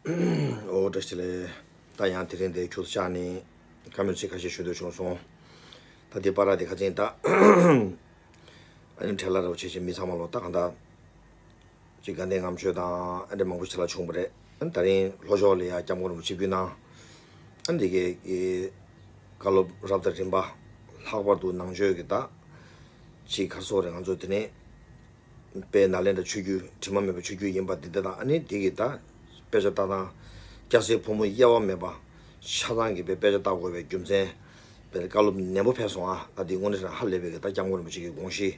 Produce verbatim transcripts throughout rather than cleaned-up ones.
ཨོ་བཀྲ་ཤིས་བདེ་ལེགས། ད་ཡང་དེ་རིང་འདིར་ཁྱུག་ཙམ་བཅར་ནས་བཀའ་མོལ་ཚིག་ཁ་ཤས་ཞུ་འདོད་བྱུང་སོང་། ད་འདི་པར་ར་འདི་ཁ་ཚིག་ད། ཨ་ནི་ཁྲལ་ལ་རོགས་བྱེད་བྱེད་མི་ཚང་མ་ལོ་ད་གང་ལྟར། ཅིག་དགའ་ལྡན་ལྔ་མཆོད་དང་ཨ་འདྲ་མང་པོ་ཞིག་ལ་བྱུང་བ་རེད། ཨ་ནི་ད་རིང་ལྷོ་ཕྱོགས་ལ་ཡ་སྐྱབས་མགོན་རིན་པོ་ཆེ་སྐུ་གནང་། ཨ་ནི་འདི་གའི་གི་བཀའ་སློབ་རབ་དང་རིམ་པ་ལྷག་པར་དུ་ནང་ཆོས་ཀྱི་ད་ཅིག་ག་རེ་ཟེར་དགོས་རེད། ང་ཚོ་དེ་ནས་དཔལ་ནཱ་ལེནྡྲ་ཆོས་བརྒྱུད་དྲི་མ་མེད་པའི་ཆོས་བརྒྱུད་ཡིན་པ་འདི་འདྲ་དང་། ཨ་ནི་འདི་གི་ད་དཔེ་ཆ་ལྟ་སྟངས་སྐྱ་སེར་ཕོ་མོ་དབྱེ་བ་མེད་པ་ཆ་ཚང་གི་དཔེ་དཔེ་ཆ་ལྟ་དགོས་པའི་རྒྱུ་མཚན་དཔེ་བཀའ་སློབ་ནན་པོ་ཕེབས་སོང་ཨ། ད་འདི་དངོས་གནས་ཧ་ལས་པའི་གི་ད་སྐྱབས་མགོན་རིན་པོ་ཆེ་གི་དགོངས་གཞི།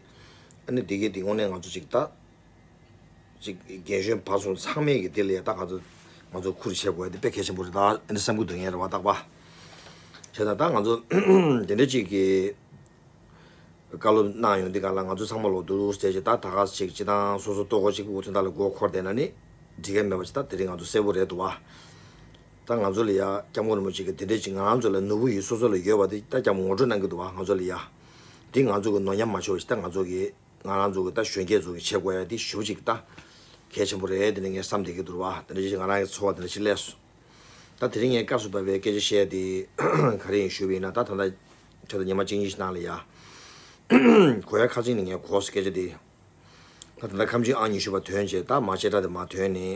ཨ་ནི་འདི་གི་འདི་དངོས་གནས་ང་ཚོ་ཅིག་ད། ཅིག་རྒན་གཞོན་བར་གསུམ་ཚང་མས་ཀྱི་དེ་ལ་ཡ་ད་ང་ཚོ་ང་ཚོ་ཁུར་བྱེད་དགོས་ཡ་དེ་དཔེ་གལ་ཆེན་པོ་རེད། ད་ཨ་ནི་བསམ་གྱི་འདུག་ངས་རེ་བ་རྟག་པ། བྱས་ཙང་ད་ང་ཚོ་དེ་འདྲ་ཅིག་གི་བཀའ་སློབ་གནང་ཡོང་དུས་ག་ལ་ང་ཚོ་ཚང་མ་ལོ་འདུག་ཟེར་ཅིག་ད་ད་ག་ཅིག་ཅི་དང་སོ་སོ་ལྟོ་གོས་ཅིག་འུ་ཐུན་ད་ལ་མགོ་འཁོར་བསྡད་ན་ནི་འགྲིག་གི་མེད་པ་ཅིག་ད་དེ་རིང་ང་ཚོ་གསལ་པོ་རེད་འདུག་བ། ད་ང་ཚོ་ལ་ཡ་སྐྱབས་མགོན་རིན་པོ་ཆེ་གི་དེ་འདྲ་ཅིག་ང་རང་ཚོ་ལ་ནོར་བུ་ཡོད་སོ་སོ་ལ་ཡོད་པ་དེ་ད་སྐྱབས་ངོ་སྤྲོད་གནང་གི་འདུག་བ། ང་ཚོ་ལ་ཡ་འདི་ང་ཚོ་གི་ནོར་ཉམས་མ་ཆོག་ཅིག་ད་ང་ཚོ་གི་ང་རང་ཚོ་གི་ད་གཞོན་སྐྱེས་ཚོ་གི་བྱེད་དགོས་ཡ་དེ་ཞུ་ཅིག་ད་གལ་ཆེན་པོ་རེད། དེ་ནི་ངས་བསམ་བསྡད་ཀྱི་འདུག་བ། དེ་འདྲ་ཅིག་ང་རང་གི་ཚོར་བ་དེ་འདྲ་ཅིག་སླེབས་སོང་། ད་དེ་རིང་ངས་སྐབས་སུ་བབས་པའི་སྐད་ཆ་བཤད་དེ་ག་རེ་ཡིན་ཞུས་པ་ཡིན་ན། ད་ད་ལྟ་ཁྱོད་ད་ཉི་མ་གཅིག་གཉིས་ཤིག་ནང་ལ་ཡ་གོ་ཡ་ཁ་ཚིག་ནི་ངས་གོ་སོང་སྐད་ཆ་དེ། ད་ད་ལྟ་ཁ་འཕྲིན་ཨང་ཉི་ཤུ་པ་ཐོན་བྱས་ད་མ་བཤད་གྲྭ་དེ་མ་ཐོན་ནི་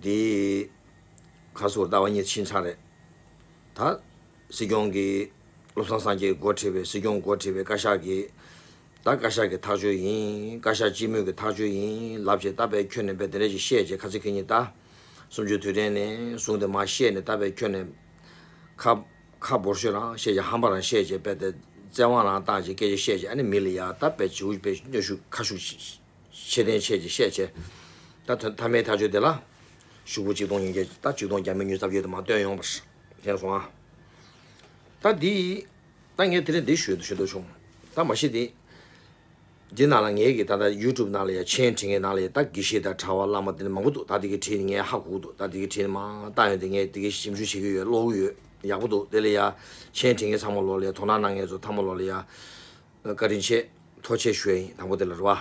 དེ་ག་སོ་ཟླ་བ་གཉིས་ཕྱིན་ཚར་རེད། ད་སྲིད་སྐྱོང་གིས་བློ་བཟང་སངས་རྒྱས་འགོ་ཁྲིད་པའི་སྲིད་སྐྱོང་འགོ་ཁྲིད་པའི་བཀའ་ཤག་གིས་ད་བཀའ་ཤག་གི་ཐག་གཅོད་ཡིན། བཀའ་ཤག་སྤྱི་མོས་ཀྱི་ཐག་གཅོད་ཡིན་ལབ་བྱས་ད་དཔེ་ཁྱོན་ནས་དཔེ་དེ་འདྲ་ཞིག་བཤད་བྱས་ཁ་ཚིག་ཁ་ཉིན་ད་གསུམ་བཅུའི་དུས་དྲན་ནས་བཟུང་སྟེ་མ་བཤད་ནས་ད་དཔེ་ཁྱོན་ནས་ཁ་ཁ་འབོར་ཤོས་རང་བཤད་བྱས་ཧམ་པ་རང་བཤད་བྱས་དཔེ་དེ་བཙན་དབང་རང་བཏང་བྱས་སྐད་ཆ་བཤད་བྱས། ཨ་ནི་མི་ལ་ཡ་ད་དཔེ་བྱིའུ་དཔེ་གནོན་ཤུགས་ཁ་ཤུགས་ཆེ་ལྡན་ཆེ་ཅིག་བཤད་བྱས། ད་ཐ་མའི་ཐག་གཅོད་དེ་ལ་ཤོག་བུ་ཆིག་སྟོང་ཉིས་བརྒྱ་ད་ཆིག་སྟོང་བརྒྱ་མེད་ཉི་ཤུ་རྩ་བརྒྱད་དུ་མ་བཏོན་ཡོང་བར་ཐལ་སོང་ཨ། ད་འདི་ད་ངས་དེ་རིང་འདི་ཞུ་ཞུ་འདོད་བྱུང་། ད་མ་གཞི་འདི་འདི་ནང་ལ་ངས་ཀྱི་ད་ལྟ་ཡུ་ཊུབ་ནང་ལ་ཡ་མཆན་བྲིས་མཁན་ནང་ལ་ཡ་ད་དགེ་བཤེས་དང་གྲྭ་བ་བླ་མ་དེ་འདྲ་མང་པོ་འདུག་ད་དེ་གི་བྲིས་ནས་ངས་ཧ་གོ་གི་འདུག་ད་དེ་གི་བྲིས་ནས་མ་བཏང་ཡོང་དེ་ངས་དེ་གི་ཞིབ་འཇུག་བྱེད་ཀྱི་ཡོད། ཀློག་གི་ཡོད། ཡག་པོ་འདུག་དེ་ལ་ཡ་མཆན་བྲིས་མཁན་ཚང་མ་ལོ་ལ་ཡ་དོ་སྣང་གནང་མཁན་ཚོ་ཚང་མ་ལོ་ལ་ཡ་བཀའ་དྲིན་ཆེ་ཐུགས་རྗེ་ཆེ་ཞུ་ཡ་ཡིན། དང་པོ་དེ་ལ་རེད་བ།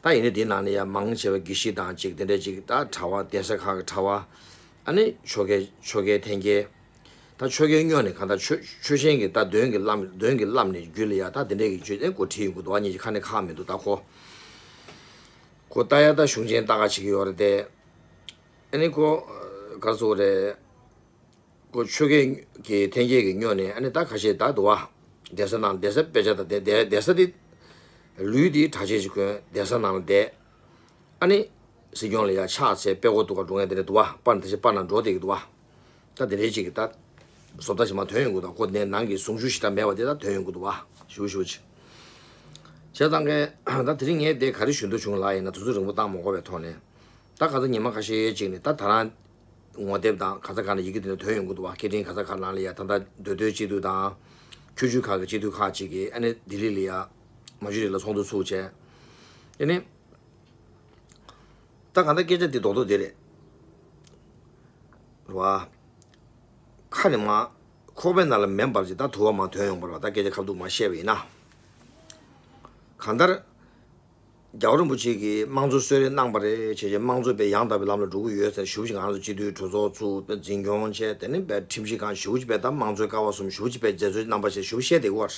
ད་ཡིན་ནའི་དེའི་ནང་ནས་ཡང་མང་ཆེ་བ་དགེ་བཤེས་དང་གཅིག་དེ་འདྲ་གཅིག་ད་གྲྭ་བ་གདན་ས་ཁག་གི་གྲྭ་བ། ཨ་ནི་ཆོ་གའི་ཆོ་གའི་འཐེན་འཁྱེར། ད་ཆོ་གའི་སྨྱོ་ནས་གང་ལྟར་ཆོས་ཆོས་ཆེན་གྱི་ད་འདོན་གྱི་བླམ་འདོན་གྱི་བླམ་ནས་རྒྱུད་ལ་ཡ་ད་དེ་འདྲ་གི་ཆོས་ཨེ་གོ་བྲིས་ཡོང་གི་འདུག་ཨ་ནི་ཁ་ནས་ཁག་མི་འདུག་ད་ཁོ་ཁོ་ལྟ་ཡ་ད་གཞུང་ཆེན་ལྟ་ག་བྱེད་ཀྱི་ཡོད་རེད་དེ། ཨ་ནི་ཁོ་ག་རེ་ཟེར་དགོས་རེད། ཁོ་ཆོ་གའི་གི་འཐེན་འཁྱེར་གྱི་སྨྱོ་ནས་ཨ་ནི་ད་ཁ་ཤས་ད་འདུག་བ། གདན་ས་ནང་གདན་ས་དཔེ་ཆ་དང་གདན་གདན་གདན་ས་དེ་ལུས་དེ་གྲྭ་ཆས་ཤིག་གོན་གདན་ས་ནང་ལ་བསྡད། ཨ་ནི་སྲིད་སྐྱོང་ལ་ཡ་ཕྱག་འཚལ་དཔེ་ཁོ་འདུག་ག་འགྲོ་མཁན་དེ་འདྲ་འདུག་བ། པར་འདི་ཕྱི་པར་ནང་འགྲོ་བསྡད་ཀྱི་འདུག་བ། ད་དེ་འདྲའི་ཅིག་གི་ད་བཟོ་ལྟ་ཞིག་མ་ཐོན་ཡོང་གི་འདུག་ཁོ་ནས་ནང་གི་གཟུངས་གཞུག་ཞེ་དྲག་མེད་པ་དེ་ད་ཐོན་ཡོང་གི་འདུག་བ། ཞུ་ཞུ་ཅིག་བྱས་ཙང་གི་ད་དེ་རིང་ངས་དེ་ག་རེ་ཞུ་འདོད་བྱུང་ལ་ཡིན་ན་དུས་ཚོད་རིང་པོ་བཏང་མ་དགོས་པའི་ཐོག་ནས། ད་ག་ཚོད་ཉི་མ་ཁ་ཤས་ཅིག་ནས་ད་ད་རང་ངོ་དེབ་དང་ག་ས་ག་ནས་ཡི་གེ་དེ་འདྲ་ཐོན་ཡོང་གི་འདུག་བ། སྐད་འཕྲིན་ག་ས་ག་ནང་ལ་ཡ་ད་ལྟ་མདོ་སྟོད་སྤྱི་འཐུས་དང་ཆུ་བཞི་ཁག་གི་སྤྱི་འཐུས་ཁག་ཅིག་གིས་ཨ་ནི་ལྡི་ལི་ལ་ཡ་མ་ཇུ་རི་ལ་ཚོགས་འདུ་ཚུགས་བྱས། དེ་ནི་ད་ག་ད་སྐད་ཆ་འདི་རྡོག་རྡོག་འདི་རེད། རེད་བ། ཁ་ནས་མ་ཁོག་པའི་ནང་ལ་མེ་འབར་ཅིག་ད་དུ་བ་མ་ཐོན་ཡོང་བ་རེད་བ། ད་སྐད་ཆ་ཁ་ཐུག་མ་བཤད་པ་ཡིན་ན། གང་ལྟར། རྒྱལ་བ་རིན་པོ་ཆེ་གིས་དམངས་གཙོ་གསོལ་རས་གནང་པ་རེད་བྱས་བྱས་དམངས་གཙོ་དཔེ་ཡང་དག་པའི་ལམ་ལ་འགྲོ་གི་ཡོད་ཟེར་ཞུ་བཞིན་ང་ཚོ་སྤྱི་འཐུས་གྲོས་ཚོགས་ཚུགས་དཔེ་འཛིན་སྐྱོང་བྱས་དེ་ནི་དཔེ་ཁྲིམས་ཞིབ་ཁང་ཞུ་བཞིན་དཔེ་ད་དམངས་གཙོའི་ཀ་བ་གསུམ་ཞུ་བཞིན་དཔེ་མཛད་གཙོའི་རྣམ་པ་བྱས་ཞུ་བཤད་དེ་གོ་བར།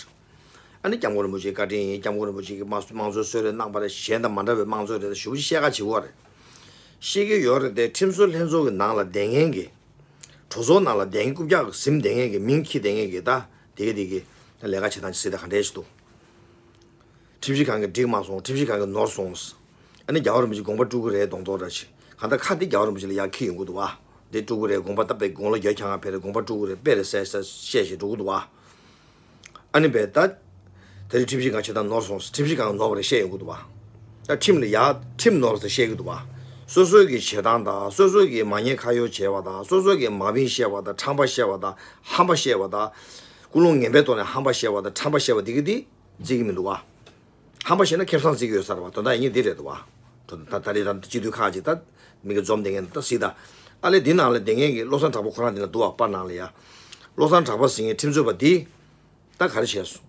ཨ་ནི་སྐྱབས་མགོན་རིན་པོ་ཆེའི་བཀའ་དྲིན་ཡིན། སྐྱབས་མགོན་རིན་པོ་ཆེ་གིས་དམངས་དམངས་གཙོའི་གསོལ་རས་གནང་པ་རེད། གཞན་དང་མ་འདྲ་བའི་དམངས་གཙོ་རེད་ཞུ་བཞིན་བཤད་ཁ་བྱེད་གོ་བར། ཤེས་ཀྱི་ཡོད་རེད་དེ། ཁྲིམས་བཟོ་ལྷན་ཚོགས་ཀྱི་ནང་ལ་བསྡད་མཁན་གྱི། གྲོས་ཚོགས་ནང་ལ་བསྡད་མཁན་རྐུབ་བཀྱག་གི་ཟིན་བསྡད་མཁན་གྱི་མིང་འཁྱེར་བསྡད་མཁན་གྱི་ད་དེ་ག་དེ་གི་ལས་ཀ་བྱེད་སྟངས་ཅིག་གཟིགས་དང་ག་འདྲས་ཞིག་འདུག་ཁྲིམས་ཞིབ་ཁང་གིས་འགྲིག་མ་སོང་། ཁྲིམས་ཞིབ་ཁང་གིས་ནོར་སོང་། ཨ་ནི་རྒྱལ་བ་རིན་པོ་ཆེ་དགོངས་པ་དཀྲུག་གི་རེད་མདོག་མདོག་འདྲ་ཞིག་གང་ལྟར་ཁ་དེ་རྒྱལ་བ་རིན་པོ་ཆེ་ལ་ཡར་འཁྱེར་ཡོང་གི་འདུག་བ། དེ་དཀྲུག་གི་རེད། དགོངས་པ་ད་དཔེ་དགུང་ལོ་བརྒྱ་འཁྱམས་ཡ་ཕེབས་རེད། དགོངས་པ་དཀྲུག་གི་རེད། དཔེ་རེད་ཟེར་ཟེར་བཤད་བཤད་འགྲོ་གི་འདུག་བ། ཨ་ནི་བས་ད། དེ་རིང་ཁྲིམས་ཞིབ་ཁང་བྱེད་སྟངས་ནོར་སོང་། ཁྲིམས་ཞིབ་ཁང་ནོར་བ་རེད་བཤད་ཡོང་གི་འདུག་བ། ད་ཁྲིམས་ལ་ཡ་ཁྲིམས་ནོར་ཟེར་བཤད་ཀྱི་འདུག་བ། སོ་སོའི་གི་བྱེད་སྟངས་དང་སོ་སོའི་གི་མ་ཉེས་ཁ་གཡོགས་བྱས་པ་དང་སོ་སོའི་གི་མ་དབྱིངས་བཤད་པ་དང་ཁྲམ་པ་བཤད་པ་དང་ཧམ་པ་བཤད་པ་དང་། ཀུན་སློང་ངན་པའི་ཐོག་ནས་ཧམ་པ་བཤད་པ་དང་ཁྲམ་པ་བཤད་པ་འདི་གི་འདི་བརྩི་གི་མི་འདུག་བ། ཧམ་པ་བཤད་ན་ཁེ་བཟང་བརྩི་གི་ཡོད་ས་རེད་བ། དོན་དག་ཡིན་གཉིས་འདི་རེད་འདུག་བ། ད་ད་རེས་ད་སྤྱི་འཐུས་ཁག་ཅིག་ད་མི་གི་འཛོམས་བསྡད་མཁན་ད་གཟིགས་ད། ཨ་ལས་འདི་ནང་ལ་བསྡད་མཁན་གི་བློ་བཟང་གྲགས་པ་ཁོ་རང་འདི་ན་འདུག་བ། པར་ནང་ལ་ཡ། བློ་བཟང་གྲགས་པ་ཟེར་མཁན་ཁྲིམས་རྩོད་པ་འདི། ད་ག་རེ་བྱས་སོང་།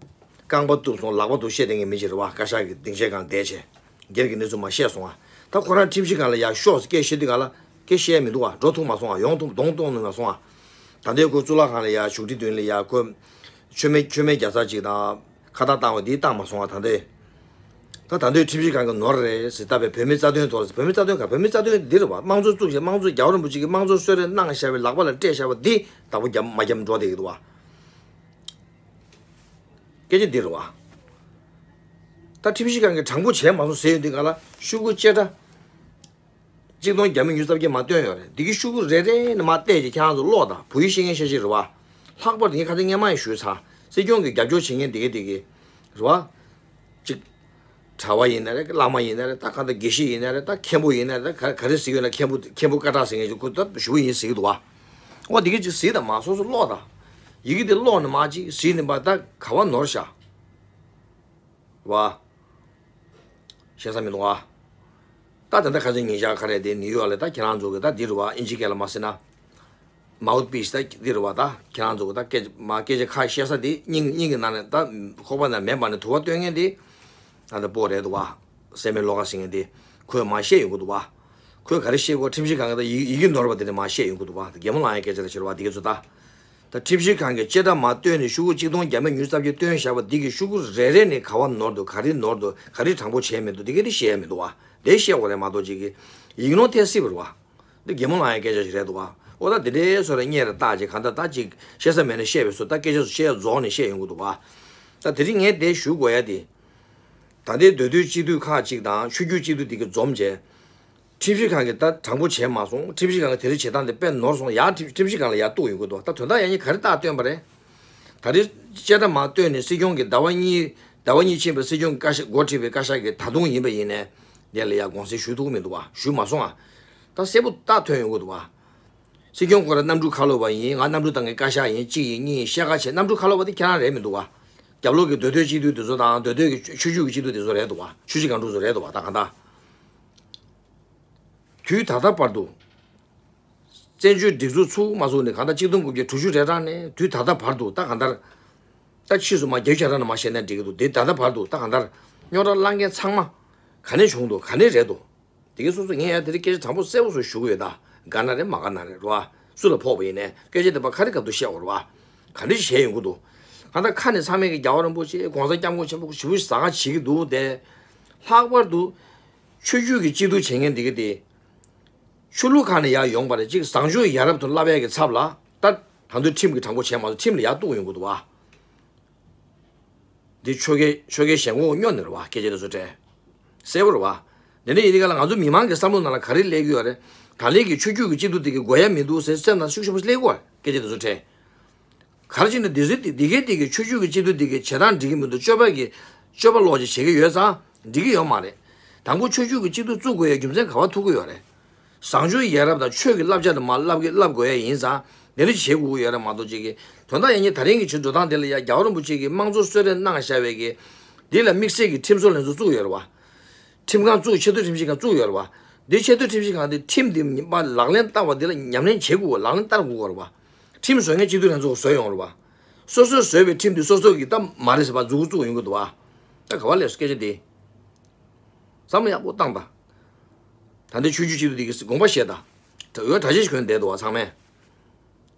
རྐང་པ་གཏུབ་སོང་ལག་པ་གཏུབ་བཤད་བསྡད་མཁན་མི་ཅིག་རེད་བ། བཀའ་ཤག་གི་སྡིངས་ཆའི་སྒང་བསྡད་བྱས། སྒེར་གྱི་གནས་ཚུལ་མ་བཤད་སོང་ཨ། ད་ཁོ་རང་ཁྲིམས་ཞིབ་ཁང་ལ་ཡར་ཤོག་ཟེར་སྐད་བཤད་དུས་སྒང་ལ། སྐད་བཤད་མི་འདུག་བ། འགྲོ་ཐུབ་མ་སོང་བ། ཡོང་ཐུབ་གདོང་གཏོང་ནུས་མ་སོང་བ། ད་ལྟའི་ཁོ་གཙུག་ལག་ཁང་ལ་ཡ་བཞུགས་ཁྲི་མདུན་ལ་ཡ་ཁོ་མཆོད་མེ་མཆོད་མེ་རྒྱག་ས་ཅིག་དང་ཁ་བཏགས་བཏང་བ་འདི་བཏང་མ་སོང་བ། ད་ལྟའི་ད་ད་ལྟའི་ཁྲིམས་ཞིབ་ཁང་གི་ནོར་རེད་ཟེར། ད་བའི་བོད་མི་རྩ་དོན་ཐོག་ལ། བོད་མི་རྩ་དོན་ག་བོད་མི་རྩ་དོན་འདི་རེད་བ། དམངས་གཙོ་བཙུགས་བྱས་དམངས་གཙོ་རྒྱལ་བ་རིན་པོ་ཆེ་གིས་དམངས་གཙོ་གསོལ་རས་གནང་བཞག་པའི་ལག་པ་ལ་སྤྲད་བཞག་པ་འདི་བདག་པོ་རྒྱབ་མ་རྒྱབ་འགྲོ་བསྡད་ཀྱི་འདུག་བ། སྐད་ཆ་འདི་རེད་བ། ད་ཁྲིམས་ཞིབ་ཁང་གིས་དྲང་པོ་བྱས་མ་སོང་ཟེར་ཡོང་དུས་ག་ལ་ཤོག་གུ་བཅད་ཁྲ་གཅིག་སྟོང་བརྒྱ་མེད་ཉི་ཤུ་རྩ་བརྒྱད་མ་བཏོན་ཡོད་རེད། འདི་གི་ཤོག་གུ་རེ་རེ་ནས་མར་བལྟས་ཀྱི་ཁྱེད་རང་ཚོ་ཀློག་དང་། བོད་ཡིག་ཤེས་མཁན་ཤེས་ཤེས་རེད་བ། ལྷག་པར་དུ་ངས་ཁ་སང་སྔོན་མ་ཡང་ཞུས་ཚར། སྲིད་སྐྱོང་གི་རྒྱབ་སྐྱོར་བྱེད་མཁན་དེ་གའི་དེ་གའི་རེད་བ། གཅིག་གྲྭ་བ་ཡིན་ན་རེད། བླ་མ་ཡིན་ན་རེད། ད་ག་ད་དགེ་བཤེས་ཡིན་ན་རེད། ད་མཁན་པོ་ཡིན་ན་རེད། ད་ག་ག་རེ་ཟེར་ཡོད་ན། མཁན་པོ་མཁན་པོ་སྐད་གྲགས་ཟེར་མཁན་ཅིག་ཁོ་ད་ཞུ་བ་ཡིན་ཟེར་གི་འདུག་བ། འོ་དེ་གའི་ཅིག་གཟིགས་དང་། མ་སོ་སོ་ཀློག་དང་། ཡི་གེ་དེ་ཀློག་ནས་མར་ཅིག་གཟིགས་ནས་པ་ད་ག་བ་ནོར་བཞག་བ། བཤད་ས་མི་འདུག་ཨ། ད་ད་ལྟ་ཁ་སང་ཉིན་ཞག་ག་རེ་དེ་ནིའུ་ཡོག་ལ་ད་ཁྱེད་རང་ཚོ་གི་ད་འདི་རུ་བ། ཨིན་ཇི་སྐད་ལ་མ་ཟེར་ན། མའུ་ཐ་པི་སི་ད་འདི་རུ་བ། ད་ཁྱེད་རང་ཚོ་གི་ད་སྐད་མ་སྐད་ཆ་ཁ་བཤད་ས་དེ་སྙིང་སྙིང་གི་ནང་ནས་ད་ཁོག་པ་ནང་མེད་པ་ནས་དུ་བ་བཏོན་མཁན་དེ་ད་ད་པོ་རེད་འདུག་བ། སེ་མེ་ལོ་ཀ་ཟེར་མཁན་དེ་ཁོས་མ་བཤད་ཡོང་གི་འདུག་བ། ཁོས་ག་རེ་བཤད་གོ། ཁྲིམས་ཞིབ་ཁང་གི་ད་ཡི་ཡི་གེ་ནོར་བ་དེ་ནས་མ་བཤད་ཡོང་གི་འདུག་བ། ད་གད་མོ་ལངས་ཡ་སྐད་ཆ་ད་ཕྱིར་བ་དེ་ག་ཚོད་ད། ད་ཁྲིམས་ཞིབ་ཁང་གིས་བཅད་ཁྲ་མར་བཏོན་ནས་ཤོག་གུ་གཅིག་སྟོང་བརྒྱ་མེད་ཉི་ཤུ་རྩ་བརྒྱད་བཏོན་བཞག་པ་འདི་གི་ཤོག་གུ་རེ་རེ་ནས་ག་བ་ནོར་འདུག་ག་རེ་ནོར་འདུག་ག་རེ་དྲང་པོ་བྱས་མི་འདུག་འདི་ག་དེ་བཤད་ཡ་མི་འདུག་བ། དེ་བཤད་དགོས་རེད་མ་གཏོགས་ཅིག་གི་ཡིག་ནོར་ཐེབས་སྲིད་པ་རེད་བ། འདི་གད་མོ་ལངས་ཡ་སྐད་ཆ་ཞིག་རེད་འདུག་བ། ཨོ་ད་དེ་འདྲའི་བཟོ་རེ་བརྙས་རེ་བཏགས་ཅིག་གང་ལྟར་ད་ཅིག་བཤད་ས་མེད་ན་བཤད་པའི་བཟོ། ད་སྐད་ཆ་ཚོ་བཤད་ཡ་རྫོགས་ནས་བཤད་ཡོང་གི་འདུག་བ། ད་དེ་རིང་ངས་དེ་ཞུ་དགོས་ཡ་དེ། ད་ལྟའི་མདོ་སྟོད་སྤྱི་འཐུས་ཁག་ཅིག་དང་ཆོས་བརྒྱུད་སྤྱི་འཐུས་དེ་གི་འཛོམས་བྱས། ཁྲིམས་ཞིབ་ཁང་གིས་ད་དྲང་པོ་བྱས་མ་སོང་། ཁྲིམས་ཞིབ་ཁང་གིས་དེ་རིང་བྱེད་སྟངས་དེ་དཔེ་ནོར་སོང་། ཡང་ཁྲིམས་ཁྲིམས་ཞིབ་ཁང་ལ་ཡར་གཏུག་ཡོང་གི་འདུག་ད་དོན་དག་ཡང་སྙིང་ག་རེ་རྟགས་སྟོན་པ་རེད། ད་རེས་བཅད་ཁྲ་མར་བཏོན་ནས་སྲིད་སྐྱོང་གིས་ཟླ་བ་གཉིས་ཟླ་བ་གཉིས་ཕྱིན་པའི་སྲིད་སྐྱོང་གི་བཀའ་ཤག་འགོ་ཁྲིད་པའི་བཀའ་ཤག་གིས་ད་དུང་ཡིན་པ་ཡིན་ནའི་དེ་ལ་ཡང་དགོངས་སེལ་ཞུ་ཐུབ་ཀྱི་མི་འདུག་བ། ཞུས་མ་སོང་ཨ། ད་གསལ་པོ་རྟགས་ཐོན་ཡོང་གི་འདུག་བ། སྲིད་སྐྱོང་ཁོ་རང་གནམ་གྲུ་ཁ་ལོ་བ་ཡིན། ང་གནམ་གྲུ་བཏང་མཁན་བཀའ་ཤག་ཡིན། གཅིག་ཡིན་གཉིས་ཡིན་བཤད་ཁ་བྱས། གནམ་གྲུ་ཁ་ལོ་བ་དེ་ཁྱེད་རང་རེད་མི་འདུག་བ། རྒྱབ་ལོགས་ཀྱི་མདོ་སྟོད་སྤྱི་འཐུས་དེ་ཚོ་དང་། མདོ་སྟོད་ཀྱི་ཆོས་བརྒྱུད་ཀྱི་སྤྱི་འཐུས་དེ་ཚོ་རེད་འདུག་བ། ཆུ་བཞི་སྒང་དྲུག་ཚོ་རེད་འདུག་བ། ད་གང་ལྟར་དུས་ད་ལྟ་བར་དུ། བཙན་བྱོལ་སྒྲིག་འཛུགས་ཚུགས་མ་ཚུགས་ནས་གང་ལྟར་གཅིག་སྟོང་དགུ་བརྒྱ་དྲུག་ཅུ་རེ་གྲངས་ནས་དུས་ད་ལྟ་བར་དུ་ད་གང་ལྟར། ད་ཕྱིས་སུ་མ་བརྒྱ་ཆ་རང་ནས་མ་བཤད་ན་འགྲིག་གི་འདུག་དེ་ད་ལྟ་བར་དུ་ད་གང་ལྟར་རྙོག་དྲ་བསླངས་མཁན་ཚང་མ་ག་ནས་བྱུང་འདུག་ག་ནས་རེད་འདུག་དེ་གའི་སོ་སོ་ངས་ཡང་དེ་རིང་སྐད་ཆ་དྲང་པོ་གསལ་པོ་བཟོ་ཞུ་གི་ཡོད། ད་དགའ་ན་རེད་མ་དགའ་ན་རེད་རོ། སུ་ལ་ཕོག་པ་ཡིན་ནའི་སྐད་ཆ་དེ་ཕར་ག་རེ་སྐབས་དུ་བཤད་འོ་རོ། ག་འདྲ་ཞིག་བྱས་ཡོང་གི་འདུག་གང་ལྟར་ཁ་ནས་ཚང་མས་ཀྱི་རྒྱལ་བ་རིན་པོ་ཆེ་༸གོང་ས་༸སྐྱབས་མགོན་ཆེན་པོ་ཞེ་པོ་ཟ་ཁང་བྱེད་ཀྱི་འདུག་དེ་ལྷག་པར་དུ་ཆོས་བརྒྱུད་ཀྱི་སྤྱི་འཐུས་བྱེད་མཁན་དེ་ག་དེ། ཆོས་ལུགས་ཁག་ནས་ཡར་ཡོང་པ་རེད། གཅིག་བཟང་སྤྱོད་ཡ་རབས་དུ་བསླབ་ཡས་ཀྱི་ཚབ་ལ་ད་ད་དུང་ཁྲིམས་ཀྱིས་དྲང་པོ་བྱས་མ་སོང་། ཁྲིམས་ལ་ཡར་གཏུག་ཡོང་གི་འདུག་བ། འདི་ཆོལ་ཁའི་ཆོལ་ཁའི་ཞེན་ཁོག་སྨྱོ་ནི་རེད་བ། སྐད་ཆ་དེ་ཚོ་དྲན་གསལ་པོ་རེད་བ། འདི་འདྲ་ཡིན་དུས་ག་ལ་ང་ཚོ་མི་མང་གི་བསམ་བློ་ནང་ལ་ག་རེ་སླེབས་ཀྱི་ཡོད་རེད། ད་ལན་གྱི་ཆོས་བརྒྱུད་ཀྱི་སྤྱི་འཐུས་དེ་གི་དགོས་ཡ་མི་འདུག་ཟེར་སེམས་ནང་ཤུགས་ཆེན་པོ་སླེབས་ཀྱི་ཡོད་རེད། སྐད་ཆ་དེ་ཚོ་དྲན། ག་རེ་བྱས་ན་འདི་ཚོའི་འདི་འདི་གའི་འདི་གའི་ཆོས་བརྒྱུད་ཀྱི་སྤྱི་འཐུས་འདི་གའི་བྱེད་སྟངས་འགྲིག་གི་མི་འདུག་སྤྱོད་པ་གི་སྤྱོད་པ་ལོག་ཅིག་བྱེད་ཀྱི་ཡོད་ཙང་འགྲིག་གི་ཡོད་མ་རེད། དང་པོ་ཆོས་བརྒྱུད་ཀྱི་སྤྱི་འཐུས་བཙུགས་དགོས་ཡའི་རྒྱུ་མཚན་ག་བ་ཐུག་གི་ཡོད་རེད། བཟང་སྤྱོད་ཡ་རབས་དང་ཆོས་ཀྱི་བསླབ་བྱ་དེ་མར་བསླབ་གི་བསླབ་དགོས་ཡ་ཡིན་ཙང་དེ་འདྲ་བྱེད་དགོས་ཀྱི་ཡོད་རེད་མ་གཏོགས་ཅིག་གི་དོན་དག་ཡིན་གྱི་ད་རིང་གི་བྱེད་འགྲོ་སྟངས་དེ་ལ་ཡ་རྒྱལ་བ་རིན་པོ་ཆེ་གིས་དམངས་གཙོ་གསོལ་རས་གནང་བཞག་པའི་གི་འདི་ལ་དམིགས་བསལ་གྱི་ཁྲིམས་བཟོ་ལྷན་ཚོགས་བཙུགས་ཡོད་རེད་བ། ཁྲིམས་ཁང་བཙུགས། ཆེས་མཐོའི་ཁྲིམས་ཞིབ་ཁང་བཙུགས་ཡོད་རེད་བ། འདི་ཆེས་མཐོའི་ཁྲིམས་ཞིབ་ཁང་འདི་ཁྲིམས་འདི་མ་ལག་ལེན་བསྟར་བ་འདི་ལ་ཉམས་ལེན་བྱེད་དགོས། ལག་ལེན་བསྟར་དགོས་རེད་བ། ཁྲིམས་བཟོ་མཁན་སྤྱི་འཐུས་ལྷན་ཚོགས་བཟོས་ཡོང་རེད་བ། སོ་སོས་བཟོས་པའི་ཁྲིམས་འདི་སོ་སོ་གིས་ད་མ་རེད་ཟེར་བ་མཛུབ་གུ་བཙུགས་ཡོང་གི་འདུག་བ། ད་ག་བ་ལས་སྐད་ཆ་འདི། བསམ་བློ་ཡག་པོ་བཏང་དང་། ད་ལྟའི་ཆོས་བརྒྱུད་སྤྱི་འཐུས་འདི་གིས་དགོངས་པ་བཞེས་དང་། ད་འོས་གྲྭ་ཆས་ཤིག་གོན་བསྡད་འདུག་བ་ཚང་མས།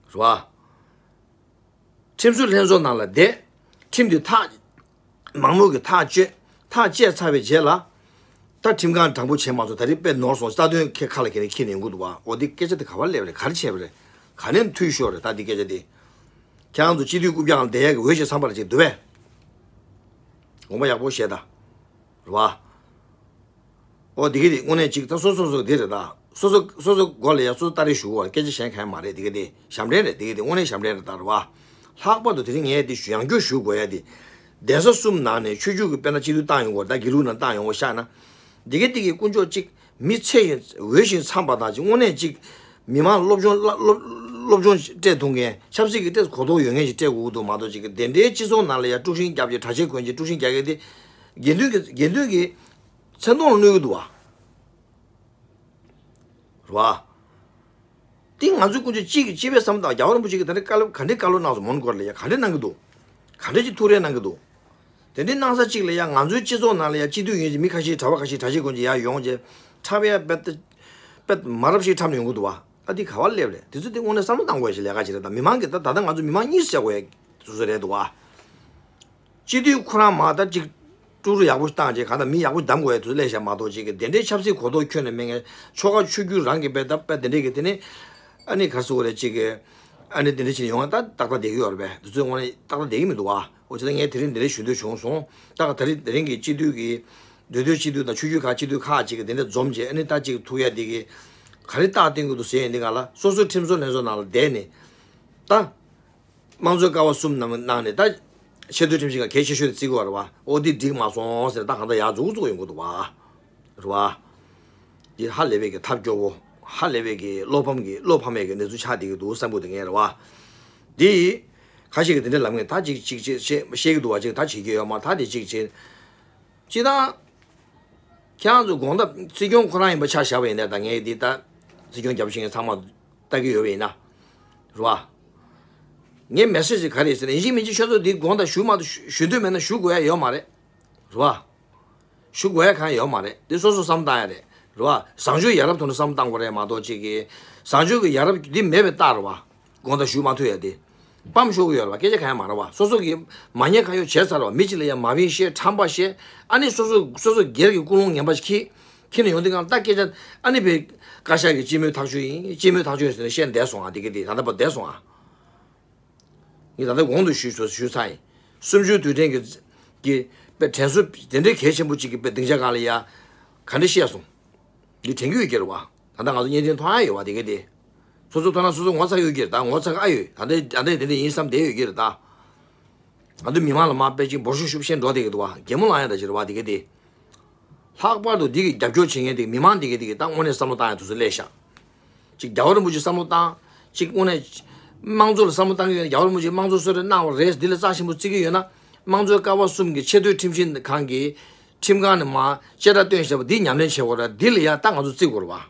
རེད་བ། ཁྲིམས་བཟོ་ལྷན་ཚོགས་ནང་ལ་བསྡད། ཁྲིམས་འདི་ཐག་མང་མོས་ཀྱིས་ཐག་གཅོད། ཐག་བཅད་ཚར་བའི་རྗེས་ལ། ད་ཁྲིམས་ཁང་དྲང་པོ་བྱས་མ་སོང་། ད་རེས་དཔེ་ནོར་སོང་། རྩ་དོན་ཁྱེད་ཁ་ལ་ཁྱེར་ནས་འཁྱེར་ནས་ཡོང་གི་འདུག་བ། འོ་འདི་སྐད་ཆ་དེ་ག་བ་སླེབས་རེད། ག་རེ་བྱས་པ་རེད། ག་ནས་འཐུས་ཤོར་རེད། ད་འདི་སྐད་ཆ་དེ། ཁྱེད་རང་ཚོ་སྤྱི་འཐུས་རྐུབ་བཀྱག་ལ་བསྡད་ཡག་གི་འོས་ཤིག་འཚམ་པ་ལ་ཅིག་འདུག་པས། དགོངས་པ་ཡག་པོ་བཞེས་དང་། རེད་བ། ཨོ་དེ་གི་དེ་དངོས་གནས་ཅིག་ད་སོ་སོ་སོ་དེ་རེད་ད། སོ་སོ་སོ་སོ་མགོ་ལ་ཡ་སོ་སོ་ལྟ་རེ་ཞུ་བར་སྐད་ཆ་གཞན་གང་ཡང་མ་རེད། དེ་གི་དེ་ཞབས་འདྲེན་རེད། དེ་གི་དེ་དངོས་གནས་ཞབས་འདྲེན་རེད་ད། རེད་བ། ལྷག་པར་དུ་དེ་རིང་ངས་དེ་ཞུ་ཡང་བསྐྱར་ཞུ་དགོས་ཡ་དེ། གདན་ས་གསུམ་ནང་ནས་ཆོས་བརྒྱུད་ཀྱི་དཔེར་ན་སྤྱི་འཐུས་བཏང་ཡོང་བར་ད་དགེ་ལུགས་ནང་བཏང་ཡོང་བ་ཤག་ན། དེ་གི་དེ་གི་དཀོན་མཆོག་ཅིག་མི་ཚེ་ཡི་འོས་ཤིང་འཚམས་པ་དང་ཅིག་དངོས་གནས་ཅིག་མི་མང་སློབ་སྦྱོང་སློབ་སློབ་སྦྱོང་སྤྲད་ཐུབ་མཁན་ཆབ་སྲིད་ཀྱི་ཏོག་ཙམ་གོ་རྟོགས་ཡོད་མཁན་ཞིག་སྤྲད་དགོས་ཀྱི་འདུག་མ་གཏོགས་ཅིག་གི་དེ་འདྲའི་སྤྱི་ཚོགས་ནང་ལ་ཡ་དཀྲུག་ཤིང་བརྒྱབ་ཀྱི་གྲྭ་ཆས་གོན་གྱི་དཀྲུག་ཤིང་རྒྱག་མཁན་དེ། དགེ་འདུན་གྱི་དགེ་འདུན་གྱི་མཚན་མཐོང་ལ་གནོད་ཀྱི་འདུག་བ། རེད་བ། དེ་ང་ཚོའི་ཀུན་སྤྱོད་གཅིག་གིས་གཅིག་པའི་བསམ་སྟངས། རྒྱལ་བ་རིན་པོ་ཆེ་གིས་ད་ནི་བཀའ་སློབ་ག་འདྲའི་བཀའ་སློབ་གནང་སོང་། མོན་གྷོ་ལ་ཡ་ག་འདྲ་གནང་གི་འདུག་ག་འདྲ་ཅིག་ཐུགས་རེ་གནང་གི་འདུག་དེ་འདྲའི་གནང་ས་གཅིག་ལ་ཡ་ང་ཚོའི་སྤྱི་ཚོགས་ནང་ལ་ཡ་སྤྱི་འཐུས་ཡིན་གྱི་མི་ཁ་ཤས་གྲྭ་པ་ཁ་ཤས་གྲྭ་ཆས་གོན་གྱི་ཡར་ཡོང་རྗེས་འཁྲབ་ཡ་བེད་དེ། དཔེ་མ་རབས་ཤིག་འཁྲབ་ནས་ཡོང་གི་འདུག་བ། ཨ་འདི་ག་བ་སླེབས་རེད། དེ་ཚོ་དེ་དངོས་གནས་བསམ་བློ་བཏང་དགོས་ཡ་ཞིག་ལས་ཀ་ཅིག་རེད། ད་མི་མང་གི་ད་ད་ལྟ་ང་ཚོ་མི་མང་གཉིས་སུ་བྱ་དགོས་ཡ་དེ་ཚོ་རེད་འདུག་བ། སྤྱི་འཐུས་ཁོ་རང་མ་ད་ཅིག་ཀྲུག་ཀྲུག་ཡག་པོ་བཏང་རྗེས་གང་ལྟར་མི་ཡག་པོ་གདམ་དགོས་ཡ་དེ་ཚོ་སླེབས་བཞག་མ་གཏོགས་ཅིག་གི་དེ་འདྲའི་ཆབ་སྲིད་གོ་རྟོགས་ཁྱོན་ནས་མེད་མཁན་ཆོལ་ཁ་ཆོས་བརྒྱུད་རང་གི་དཔེ་ད་དཔེ་དེ་འདྲའི་གི་དེ་ནི་ཨ་ནི་ག་རེ་ཟེར་དགོས་རེད། ཅིག་གི་ཨ་ནི་དེ་འདྲ་ཅིག་ཡོང་བ་ད་ཏག་ཏག་བསྡད་ཀྱི་ཡོད་རེད་པས། དེ་ཚོའི་ངོ་ནས་ཏག་ཏག་བསྡད་ཀྱི་མི་འདུག་བ། འོ་ཅི་ད་ངས་དེ་རིང་འདི་འདྲ་ཞུ་འདོད་བྱུང་སོང་། ད་ག་ད་རིང་དེ་རིང་གི་སྤྱི་འཐུས་ཀྱི་མདོ་སྟོད་སྤྱི་འཐུས་དང་ཆོས་བརྒྱུད་ཁག་སྤྱི་འཐུས་ཁག་ཅིག་གི་དེ་འདྲ་འཛོམས་རྗེས་ཨ་ནི་ད་ཅིག་ཐུག་ཡ་དེ་གི་ག་རེ་རྟགས་བསྟན་གྱི་འདུག་ཟེར་ཡ་འདི་ག་ལ་སོ་སོའི་ཁྲིམས་བཟོ་ལྷན་ཚོགས་ནང་ལ་བསྡད་ནས་ད་དམངས་གཙོའི་ཀ་བ་གསུམ་ནང་ནང་ནས་ད་ཆེས་མཐོའི་ཁྲིམས་ཞིབ་ཁང་གལ་ཆེ་ཤོས་དེ་བརྩི་གི་ཡོད་རེད་བ། འོ་འདི་འགྲིག་མ་སོང་ཟེར་ད་གང་ལྟར་ཡར་འཛུགས་འཛུགས་ཡོང་གི་འདུག་བ། རེད་བ། འདི་ཧ་ལས་པའི་གི་ཐབས་སྐྱོ་བོ། ཧ་ལས་པའི་གི་བློ་ཕམ་གི་བློ་ཕམ་ཡས་གི་གནས་ཚུལ་ཆགས་བསྡད་ཀྱི་འདུག་བསམ་གི་འདུག་ངས་རེད་བ། འདི་ཁ་ཤས་ཀྱི་དེ་འདྲ་ལབ་ངས་ད་ཅིག་ཅིག་ཅིག་བཤད་བཤད་ཀྱི་འདུག་བ། ཅིག་ད་བྱེད་ཀྱི་ཡོད་མ་ད་དེ་ཅིག་བྱེད། ཅི་ད། ཁྱེད་རང་ཚོ་དགོངས་དག་སྲིད་སྐྱོང་ཁོ་རང་ཡིན་པ་ཆ་བཞག་པ་ཡིན་ན་ད་ངས་འདི་ད་སྲིད་སྐྱོང་རྒྱབ་ཤིང་ཚང་མ་ལྟ་གི་ཡོད་པ་ཡིན་ན། རེད་བ། ངའི་མེ་སེ་ཇི་ག་རེ་ཟེར་ན་ཡིན་གཅིག་མིན་གཅིག་ཁྱོད་ཚོ་འདི་དགོངས་དག་ཞུ་མ་ཞུ་འདོད་མེད་ན་ཞུ་དགོས་ཡ་ཡོད་མ་རེད། རེད་བ། ཞུ་དགོས་ཡ་གང་ཡོད་མ་རེད། འདི་སོ་སོ་བསམ་བཏང་ཡ་རེད། རེད་བ། བཟང་སྤྱོད་ཡ་རབས་ཐོག་ནས་བསམ་བཏང་དགོས་རེད་མ་གཏོགས་ཅིག་གི། བཟང་སྤྱོད་ཀྱི་ཡ་རབས་འདི་མེད་པའི་རྟགས་རེད་བ། དགོངས་དག་ཞུ་མ་ཐུབ་ཡ་དེ། སྤམ་ཤོར་གི་ཡོད་རེད་བ། སྐད་ཆ་གང་ཡང་མ་རེད་བ། སོ་སོ་གི་མ་ཉེས་ཁ་གཡོག་བྱས་ཚར་བ། མི་གཅིག་ལ་ཡང་མ་བིན་བཤད་ཁྲམ་པ་བཤད། ཨ་ནི་སོ་སོ་སོ་སོ་སྒེར་གྱི་ཀུན་སློང་ངན་པ་ཞིག་ཁྱེར་ཁྱེར་ནས་ཡོང་དུས་སྒང་ལ་ད་སྐད་ཆ་ཨ་ནི་བའི་བཀའ་ཤག་གི་སྤྱི་མོས་ཐག་གཅོད་ཡིན། སྤྱི་མོས་ཐག་གཅོད་ཡིན་ཟེར་ནས་བཤད་བསྡད་སོང་ཨ། དེ་གི་དེ་ད་ལྟ་བར་བསྡད་སོང་ཨ། ངས་ད་ལྟ་གོང་དུ་ཞུས་ཞུས་ཞུས་ཚར་ཡིན། གསུམ་བཅུའི་དུས་དྲན་གྱི་གི་པའི་དྲན་གསོ་དེ་འདྲའི་གལ་ཆེན་པོ་གཅིག་གི་པའི་སྡིངས་ཆ་སྒང་ལ་ཡ་ག་འདྲ་བཤད་སོང་། འདི་དྲན་གྱི་ཡོད་ཀྱི་རེད་བ། ད་ལྟ་ང་ཚོ་བརྙན་འཕྲིན་མཐོང་ཡ་ཡོད་བ། དེ་ག་དེ། སོ་སོ་མཐོང་ན་སོ་སོ་ངོ་ཚ་ཡོད་ཀྱི་རེད། ད་ངོ་ཚ་གི་ཨ་ཡོད། ད་ལྟ་ད་ལྟ་དེ་འདྲ་ཡིན་བསམ་བསྡད་ཡོད་ཀྱི་རེད་ད། ང་ཚོ་མི་མང་ལ་མ་དཔེ་ཅིག་འབོར་ཤུགས་ཤུགས་བཤད་འགྲོ་བསྡད་ཀྱི་འདུག་བ། གད་མོ་ལངས་ཡ་འདྲ་ཅིག་རེད་བ། དེ་ག་དེ། ལྷག་པར་དུ་འདི་གི་རྒྱབ་སྐྱོར་བྱེད་མཁན་དེ་མི་མང་དེ་ག་དེ་གི་ད་དངོས་གནས་བསམ་བློ་བཏང་ཡ་དུས་ཚོད་སླེབས་ཤག་ཅིག་རྒྱལ་བ་རིན་པོ་ཆེ་བསམ་བློ་བཏང་། ཅིག་དངོས་གནས་དམངས་གཙོ་ལ་བསམ་བློ་བཏང་གི་ཡོད་ན། རྒྱལ་བ་རིན་པོ་ཆེ་དམངས་གཙོ་གསོལ་རས་གནང་བ་རེད། འདི་ལ་རྩ་ཆེན་པོ་བརྩི་གི་ཡོད་ན། དམངས་གཙོའི་ཀ་བ་གསུམ་གྱི་ཆེས་མཐོའི་ཁྲིམས་ཞིབ་ཁང་གི་ཁྲིམས་ཁང་ནས་མར་བཅད་ཁྲ་བཏོན་བཞག་པ་འདི་ཉམས་ལེན་བྱེད་དགོས་རེད། འདི་ལ་ཡ་ད་ང་ཚོ་བརྩི་དགོས་རེད་བ།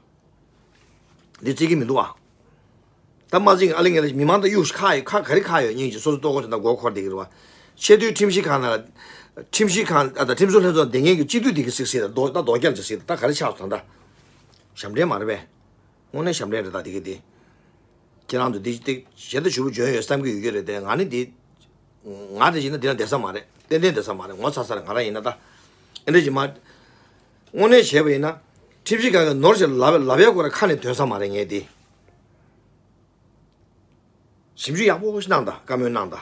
འདི་བརྩི་གི་མི་འདུག་བ། ད་མ་བརྩི་གི་ཨ་ལེ་ངན་ལ་མི་མང་ད་གཡུག་ཁ་ཡི་ཁ་ག་རེ་ཁ་ཡོད་སྙིང་རྗེ། སོ་སོ་ལྟོ་གོས་དེ་འདྲ་མགོ་འཁོར་བསྡད་ཀྱི་རེད་བ། ཆེས་མཐོའི་ཁྲིམས་ཞིབ་ཁང་ནང་ལ། ཁྲིམས་ཞིབ་ཁང་ཨ་ད་ཁྲིམས་བཟོ་ལྷན་ཚོགས་འདེམས་མཁན་གྱི་སྤྱི་འཐུས་དེ་གི་གཟིགས་གཟིགས་ད་རྡོ་ད་རྡོ་རྒྱབ་ཅིག་གཟིགས་ད་ག་རེ་ཆགས་སོང་ད། ཞབས་འདྲེན་མ་རེད་པས། དངོས་གནས་ཞབས་འདྲེན་རེད་ད་དེ་གི་དེ། ཁྱེད་རང་ཚོ་འདི་འདི་ཞེ་ད་ཞུ་བོ་འཇོན་ཡོད་བསམ་གི་ཡོད་ཀྱི་རེད་དེ། ང་ནི་འདི། ང་དེ་བཞིན་ན་འདི་ལ་བསྡད་ས་མ་རེད། ཏན་ཏན་བསྡད་ས་མ་རེད། ངོ་ཚ་ས་རེད། ང་རང་ཡིན་ན་ད། ཨེ་འདྲ་ཅིག་མ། དངོས་གནས་བྱས་པ་ཡིན་ན། ཁྲིམས་ཞིབ་ཁང་གི་ནོར་ཞིག་ལབ་ལབ་ཡ་སྐོར་ཁ་ནས་ཐོན་ས་མ་རེད་ངས་འདི། ཞིབ་འཇུག་ཡག་པོ་ཞིག་གནང་དང་བཀའ་མོལ་གནང་དང་།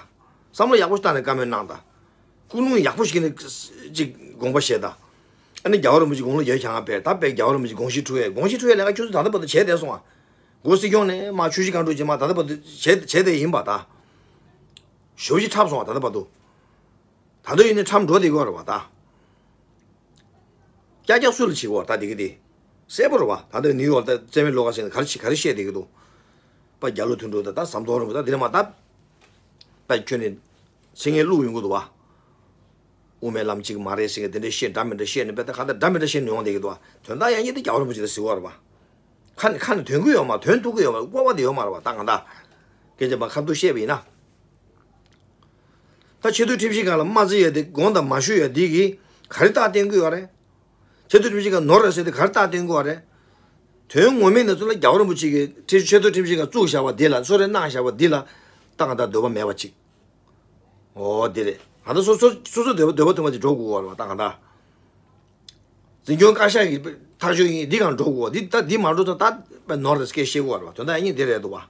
བསམ་བློ་ཡག་པོ་ཞིག་བཏང་ནས་བཀའ་མོལ་གནང་དང་། ཀུན་སློང་ཡག་པོ་ཞིག་ནས་ཅིག་དགོངས་པ་བཞེས་དང་། ཨ་ནི་རྒྱལ་བ་རིན་པོ་ཆེ་དགུང་ལོ་བརྒྱད་བཅུ་ང་ལྔ་ཕེབས་ད་དཔེ་རྒྱལ་བ་རིན་པོ་ཆེ་དགོངས་གཞི་འཁྲུལ་ཡས་དགོངས་གཞི་འཁྲུལ་ཡས་ལས་ཀ་ཁྱོད་ཚོ་ད་ལྟ་བར་དུ་བྱས་བསྡད་སོང་ཨ། འགོ་སྲིད་སྐྱོང་ནས་མ་ཆུ་བཞི་སྒང་དྲུག་རྗེས་མ་ད་ལྟ་བར་དུ་བྱས་བྱས་བསྡད་ཡིན་པ་ད། ཞོ་བཞི་འཁྲབ་སོང་བ་ད་ལྟ་བར་དུ། ད་དུང་ཡིན་ནའི་ཁྲམ་འགྲོ་བསྡད་ཀྱི་ཡོད་རེད་བ་ད། ཀྱག་ཀྱག་སུ་ལ་བྱེད་ཀྱི་ཡོད་རེད་ད་དེ་གི་དེ། གསལ་པོ་རེད་བ། ད་ལྟ་ནིའུ་ཡོག་ད་རྩེད་མོའི་བློ་ཁ་ཟེར་ནས་ག་རེ་བྱེད་ག་རེ་བཤད་བསྡད་ཀྱི་འདུག་པ་རྒྱ་ལོ་དོན་གྲུབ་ད་ད་ཟམ་གདོང་རིན་པོ་ད་འདི་ནས་མ་ད། པ་ཁྱོད་ནི་ཚེ་ངན་བླུག་ཡོང་གི་འདུག་བ། དབུ་མའི་ལམ་གཅིག་མ་རེད་ཟེར་གི་དེ་འདྲའི་བཤད་འདྲ་མི་འདྲ་བཤད་ནས་པ་ད་ག་ད་འདྲ་མི་འདྲ་བཤད་ནས་ཡོང་བསྡད་ཀྱི་འདུག་བ། དོན་དག་ཡང་སྙིང་འདི་རྒྱལ་བ་རིན་པོ་ཆེ་ལ་གཟིགས་པ་རེད་བ། ཁ་ནས་ཁ་ནས་དོན་གྱི་ཡོད་མ་དོན་ཐུབ་ཀྱི་ཡོད་མ་དབའ་བ་དེ་ཡོད་མ་རེད་བ་ད་གང་ལྟར། སྐད་ཆ་མ་ཁ་ཐུག་བཤད་པ་ཡིན་ན། ད་ཆེས་མཐོའི་ཁྲིམས་ཞིབ་ཁང་ལ་མ་བརྩི་ཡ་དེ་དགོངས་དག་མ་ཞུ་ཡ་དེ་གིས་ག་རེ་རྟགས་བསྟན་གྱི་ཡོད་རེད། ཆེས་མཐོའི་ཁྲིམས་ཞིབ་ཁང་ནོར་རེད་ཟེར་དེ་ག་རེ་རྟགས་བསྟན་གྱི་ཡོད་རེད། དོན་ངོ་མའི་གནས་ཚུལ་ལ་རྒྱལ་བ་རིན་པོ་ཆེ་གིས་ཁྲི་ཆེས་མཐོའི་ཁྲིམས་ཞིབ་ཁང་བཙུགས་བཞག་པ་དེ་ལ་གསོལ་རས་གནང་བཞག་པ་དེ་ལ་ད་གང་ལྟར་འདོད་པ་མེད་པ་ཅིག་འོ་དེ་རེད། ད་ལྟ་སོ་སོ་སོ་སོའི་འདོད་པ་འདོད་པ་མཐུན་པ་ཅིག་འགྲོ་དགོས་པ་རེད་བ་ད་གང་ལྟར། འཛིན་སྐྱོང་བཀའ་ཤག་གི་ཐག་གཅོད་ཡིན་འདི་གང་འགྲོ་དགོས་འདི་ད་འདི་མ་འགྲོ་ཚོ་ད་དཔེ་ནོར་རེ་སྐད་བཤད་དགོས་བ་རེད་བ་དོན་དག་ཡིན་འདི་རེད་འདུག་བ།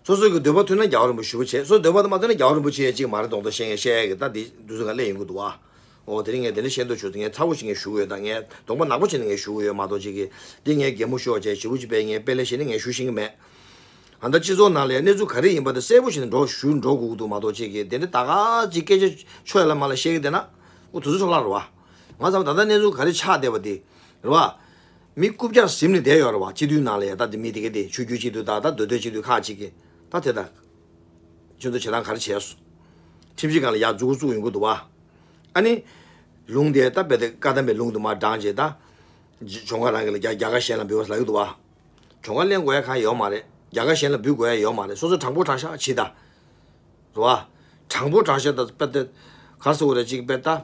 སོ་སོ་གི་འདོད་པ་མཐུན་ན་རྒྱལ་བ་རིན་པོ་ཞུ་བ་བྱེད་སོ་འདོད་པ་མ་མཐུན་ན་རྒྱལ་བ་རིན་པོ་ཆེ་ཡ་གཅིག་མ་རེད་གདོང་ཐོག་བཤད་ཡ་བཤད་ཡ་གི་ད་འདི་དུས་ཚོད་ག་སླེབས་ཡོང་གི་འདུག་བ། འོ་དེ་རིང་ངས་དེ་འདྲ་བཤད་འདོད་བྱུང་ཚེ་ངས་ཚ་བོ་ཞིག་ངས་ཞུ་གི་ཡོད་ད་ངས་གདོང་པ་ནག་པོ་བྱས་ནས་ངས་ཞུ་གི་ཡོད་མ་གཏོགས་ཅིག་གི་འདི་ངས་གད་མོ་ཤོར་བྱས་ཞེ་པོ་ཅིག་པས་ངས་དཔེ་ལེགས་བཤད་ནས་ངས་ཞུ་ཤེས་ཀྱི་མེད། ཨ་ད་སྤྱི་ཚོགས་ནང་ལ་གནས་ཚུལ་ག་རེ་ཡིན་པ་དེ་གསལ་པོ་ཞིག་ནས་འགྲོ་ཞུ་འགྲོ་དགོས་ཀྱི་འདུག་མ་གཏོགས་ཅིག་གིས་དེ་འདྲ་ད་ག་ཅིག་སྐད་ཆ་ཆོས་ལ་མ་ལ་བཤད་ཀྱི་བསྡད་ན་ཨོ་དུས་ཚོད་འཕྲོ་བརླག་རེད་བ། ང་ཚང་མ་ད་ལྟ་གནས་ཚུལ་ག་རེ་ཆགས་བསྡད་པ་དེ་རེད་བ། མི་རྐུབ་བཀྱག་ཟིམ་ནས་བསྡད་ཡོད་རེད་བ་སྤྱི་འཐུས་ནང་ལ་ཡ་ད་དེ་མི་དེ་ག་དེ་ཆོས་བརྒྱུད་སྤྱི་འཐུས་ད་ད་མདོ་སྟོད་སྤྱི་འཐུས་ཁག་ཅིག་གིས་ད་དེ་ད། ཁྱོད་ཚོ་བྱེད་སྟངས་ག་རེ་བྱས་སོང་། ཁྲིམས་ཞིབ་ཁང་ལ་ཡར་འཛུགས་འགོ་བཙུགས་ཡོང་གི་འདུག་བ། ཨ་ནི། ལུང་དེ་ད་རྦད་དེ་བཀའ་གདམས་པའི་ལུང་དུ་མར་དྲངས་རྗེས་ད། ཇོང་ཁ་རང་གི་ལ་རྒྱ་རྒྱ་གར་གཞན་ལ་འབུལ་བ་ལབ་ཀྱི་འདུག་བ། ཇོང་ཁ་ལེན་དགོས་ཡ་གང་ཡོད་མ་རེད། རྒྱ་གར་གཞན་ལ་འབུལ་དགོས་ཡ་ཡོད་མ་རེད། སོ་སོ་དྲང་པོ་དྲང་བཞག་བྱེད་ད། རེད་བ། དྲང་པོ་དྲང་བཞག་ད་རྦད་དེ། ག་རེ་ཟེར་དགོས་རེད་ཅིག་རྦད་ད།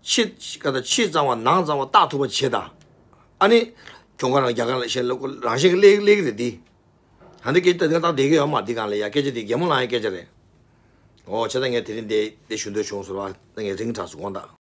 ཕྱི་ག་ད་ཕྱི་གཙང་བ་ནང་གཙང་བ་རྟགས་ཐུབ་པ་བྱེད་ད། ཨ་ནི། ཁྱོད་ཁོ་རང་རྒྱ་གར་ལ་བཤད་ལ་རང་བཤད་ཀྱི་ལས་ལས་ཀྱི་རེད་འདི། ཧ་འདི་སྐད་ཆ་ད་ང་ད་བསྡད་ཀྱི་ཡོད་མ་འདི་གང་ལ་ཡ་སྐད་ཆ་འདི་གད་མོ་ལངས་ཡ་སྐད་ཆ་རེད། ཨོ་བྱས་ཙང་ངས་དེ་རིང་འདི་འདི་ཞུ་འདོད་བྱུང་ཟེར་བ་ད་ངས་རིང་དྲགས་སོང་དགོངས་དག